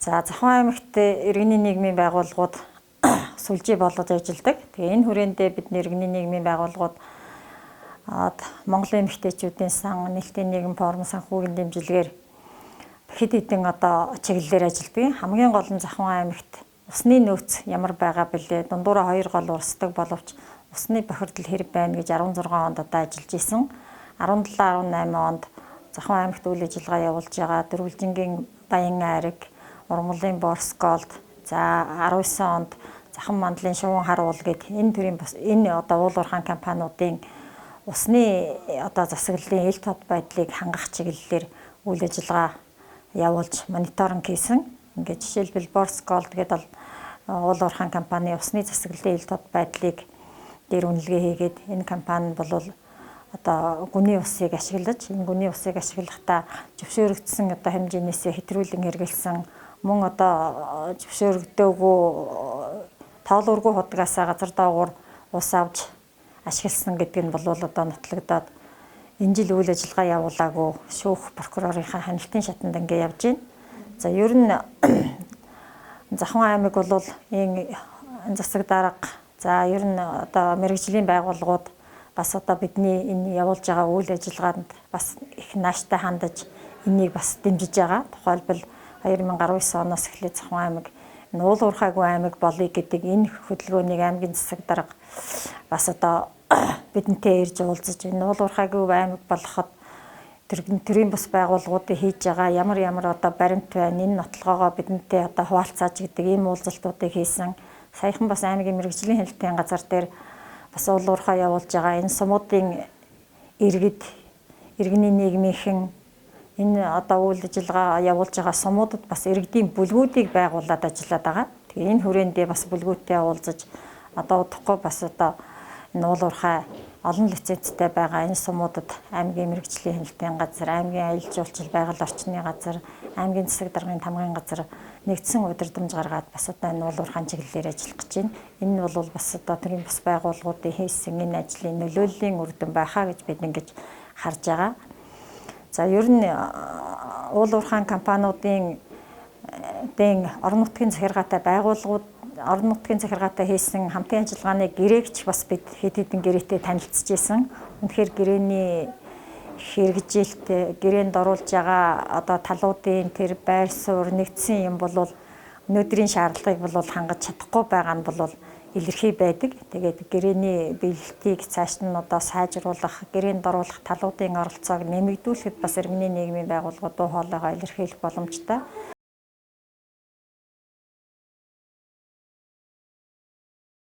За, Завхан аймагт иргэний нийгмийн байгууллагууд сүлжээ болгож ажилладаг. Тэгээ энэ хүрээндээ бид иргэний нийгмийн байгууллагууд Монголын эмэгтэйчүүдийн сан, Нээлттэй нийгэм форум, санхүүгийн дэмжлэгээр хэд хэдэн одоо чиглэлээр ажилладаг. Хамгийн гол нь Завхан аймагт усны нөөц ямар байгаа бэлээ? Дундуураа хоёр гол урсдаг боловч усны бохирдол хэр байна гэж 16 онд одоо ажиллаж исэн. 17 18 онд Завхан аймагт үйл ажиллагаа явуулж байгаа Дөрвөлжингийн Баян айраг, Ургамлын Борсголд, за 19 онд Захан мандлын Шувуун хар уул гэд энэ төрлийн бас энэ одоо уул уурхайн компаниудын усны одоо засаглалын ил тод байдлыг хангах чиглэлээр үйл ажиллагаа явуулж мониторинг хийсэн. Ингээд жишээлбэл, Борсголд гэдэг бол уул уурхайн компани усны засаглалын ил тод байдлыг дээр үнэлгээ хийгээд, энэ компани бол одоо гүний усыг ашиглаж, энэ гүний усыг ашиглахдаа зөвшөөрөгдсөн одоо хэмжээнээсээ хэтрүүлэн хэрэглэсэн, мөн одоо зөвшөөрөгдөөгүй, тоолуургүй худгаасаа газар доогуур ус авч ашигласан гэдэг нь бол одоо нотлогдоод, энэ жил үйл ажиллагаа явуулаагүй, шүүх прокурорынхаа хяналтын шатанд ингээ явж байна. За, ер нь Завхан аймаг бол энэ засаг дарга, за ер нь одоо мэргэжлийн байгууллагууд бас одоо бидний энэ явуулж байгаа үйл ажиллагаанд бас их нааштай хандаж, энийг бас дэмжиж байгаа. Тухайлбал, 2019 оноос эхлээд Завхан аймаг уул уурхайгүй аймаг болъё гэдэг энэ хөдөлгөөнийг аймгийн засаг дарга бас одоо бидэнтэй ирж уулзаж, энэ уул уурхайгүй аймаг болгоход тэр төрийн бус байгууллагуудын хийж байгаа ямар ямар одоо баримт байна, энэ нотлогоогоо бидэнтэй одоо хуваалцааж гэдэг ийм уулзалтуудыг хийсэн. Саяхан бас аймгийн мэргэжлийн хяналтын газар дээр бас уул уурхай явуулж байгаа энэ сумуудын иргэд, иргэний нийгмийнхэн, энэ одоо үйл ажиллагаа явуулж байгаа сумуудад бас иргэдийн бүлгүүдийг байгуулад ажиллаад байгаа. Тэгээ энэ хүрээндээ бас бүлгүүдтэй уулзаж, одоо удахгүй бас одоо энэ уул уурхай олон лицензтэй байгаа энэ сумуудад аймгийн мэргэжлийн хяналтын газар, аймгийн аялал жуулчлал, байгаль орчны газар, аймгийн засаг даргын тамгын газар нэгдсэн удирдамж гаргаад бас одоо энэ уул уурхайн чиглэлээр ажиллах гэж байна. Энэ нь бол бас одоо төрийн бус байгууллагуудын хийсэн энэ ажлын нөлөөллийн үр дүн байхаа гэж бид ингэж харж байгаа. За, ер нь уул уурхайн компаниудын дэн орон нутгийн захиргаатай байгууллагууд, орон нутгийн захиргаатай хийсэн хамтын ажиллагааны гэрээгч бас бид хэд хэдэн гэрээтэй танилцж исэн. Үнэхээр гэрээний хэрэгжилт, гэрээнд оруулж байгаа одоо талуудын тэр байр суурь нэгдсэн юм бол өнөөдрийн шаардлагыг бол хангаж чадахгүй байгаа нь бол илэрхий байдаг. Тэгээд гэрээний биелэлтийг цааш нь одоо сайжруулах, гэрээнд оруулах талуудын оролцоог нэмэгдүүлэхэд бас иргэний нийгмийн байгууллагууд дуу хоолойгоо илэрхийлэх боломжтой.